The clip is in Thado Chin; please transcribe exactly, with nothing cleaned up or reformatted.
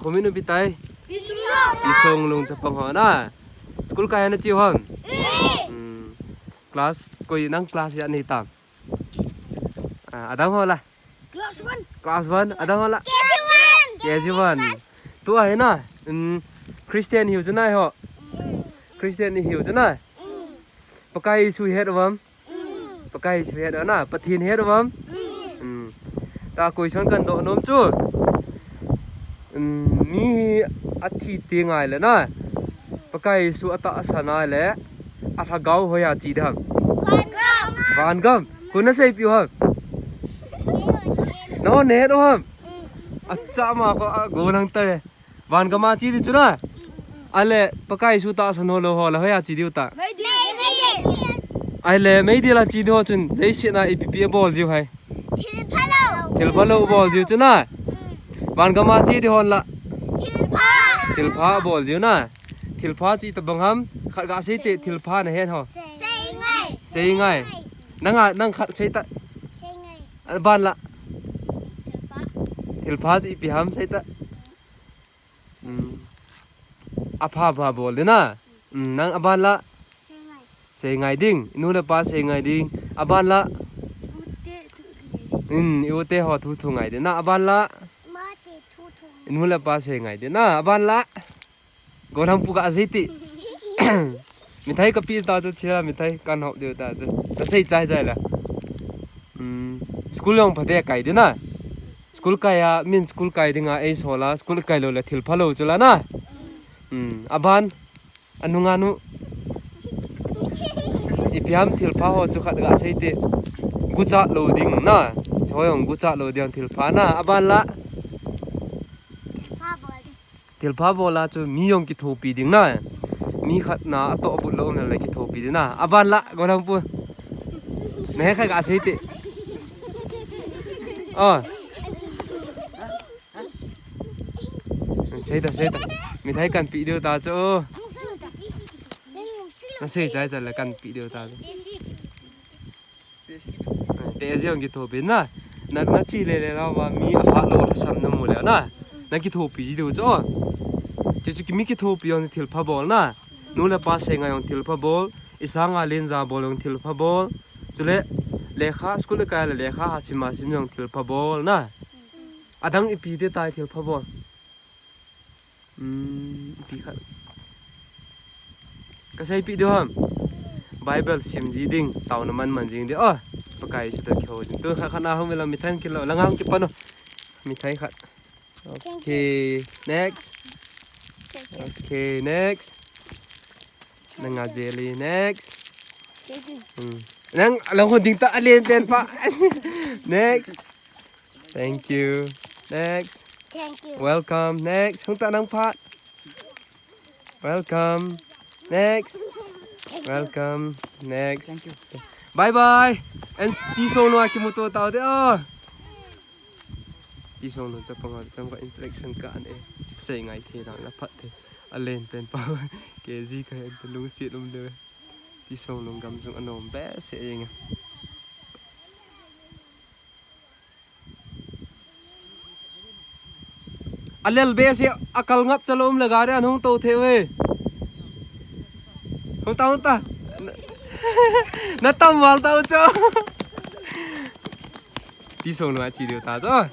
Khomin upi tai. Tisonglung chapang ho na. School kai na chi hon. Hmm. Class koi nang class ya nei tam. Ah, adang ho la. Class one. Class one. Adang ho la. K G one. K G one. Tu ahi na. Hmm. Christian hiu chu na ho. Christian hiu chu na. Pakai Jesu het uvam. Pakai Jesu het na, Pathen het uvam. Hmm. Ta question kan doh nom chu. Hmm, mi hi athi teng ahile na. Pakai Jesu atahsan ahile. Alhagao hoiya che ding ham. Vangam. Koi na seipiu ham. Nahon nahet u ham. Achama ko a go nang tai. Vangam a che ding chu na. Ahile, Pakai Jesu tahsan ho lou ho la, hoiya che diu ta. Meidil. Ahile, meidil a che ding ho chun, leiset a ipi pi abol jiu ham. Thilpha lou. Thilpha lou abol jiu chu na. Vangam a che ding hon la. Thilpha. Thilpha abol jiu na. Thilpha chu itobang ham, khat ga sei te, thilpha nahet ho. Seingai. Seingai. Nang a, nang khat sei ta. Seingai. Aban la. Thilpha. Thilpha chu ipi ham sei ta. Hmm. Apha pha bol ding na. Hmm, nang aban la. Seingai. Seingai ding. I nu le pa seingai ding. Aban la. Ute thu thu. Hmm, i ute ho thu thu ngai ding na. Aban la. Mate thu thu. I nu le pa seingai ding na. Aban la. Gollhang pu ga sei te. Mithai kape ta chu chia, mithai kan hop diu ta chu. Kasei chai chai la. Hmm, school jong phatea kai ding na. School kai a, min school kai dinga eisol a, school kai lou le thilpha lou chu la na. Hmm, aban, anunga nu. Ipi ham thilpha ho chu khat ga sei te. Guchat lou ding na. Choi jong guchat lou ding thilpha na. Aban la. Thilpha bol ding. Thilpha bol a chu mi jong kithopi ding na. Mi khat na atoh abut lou um le kithopi ding na. Aban la, gollhang pu. Nahet khat ga sei te. Oh. Sei ta, sei ta. Mithai kan pe diu ta chu. Nasei chai chai le kan pe diu ta chu. Te jong kithopi na. Na, na che le le la va mi ahat lou lhasam na mu le na. Na kithopi ji diu chu. Chu chu ki mi kithopi jong thilpha bol na. Nu le pa seingai jong thilpha bol. Isanga lenja bol jong thilpha bol. Chule lekha school kai le lekha hasim hasim jong thilpha bol na. Adang ipi te tai thilpha bol. Hmm, ipi khat. Kasei pe diu ham. Bible sim ji ding, taona man man jing ding. Oh, Pakai Jesu toh kihou ding. Tu khat khat na hung vela mithai kilou, langa hung kipan o. Mithai khat. Okay, next. Okay, next. Nanga jelly, next. Hmm. Nang, alang ho ding ta, alen pen pa. Next. Thank you. Next. Thank you. Welcome. Next. Hung ta nang phat. Welcome. Next. Thank you. Welcome. Next. Thank you. Bye bye. And Tisonglung a kimuto tau te o. Tisonglung chapang a chapang interaction ka ane. Seingai the na la phat the. Alen pen pa. K G ka he lungset um le. Tisonglung gamsung anom behseh jeng e. Alel behseh, akal ngap chalom le gari an hung to the ve. Hung ta, hung ta. Na tam val ta u cho. Tisonglung a che diu ta cho.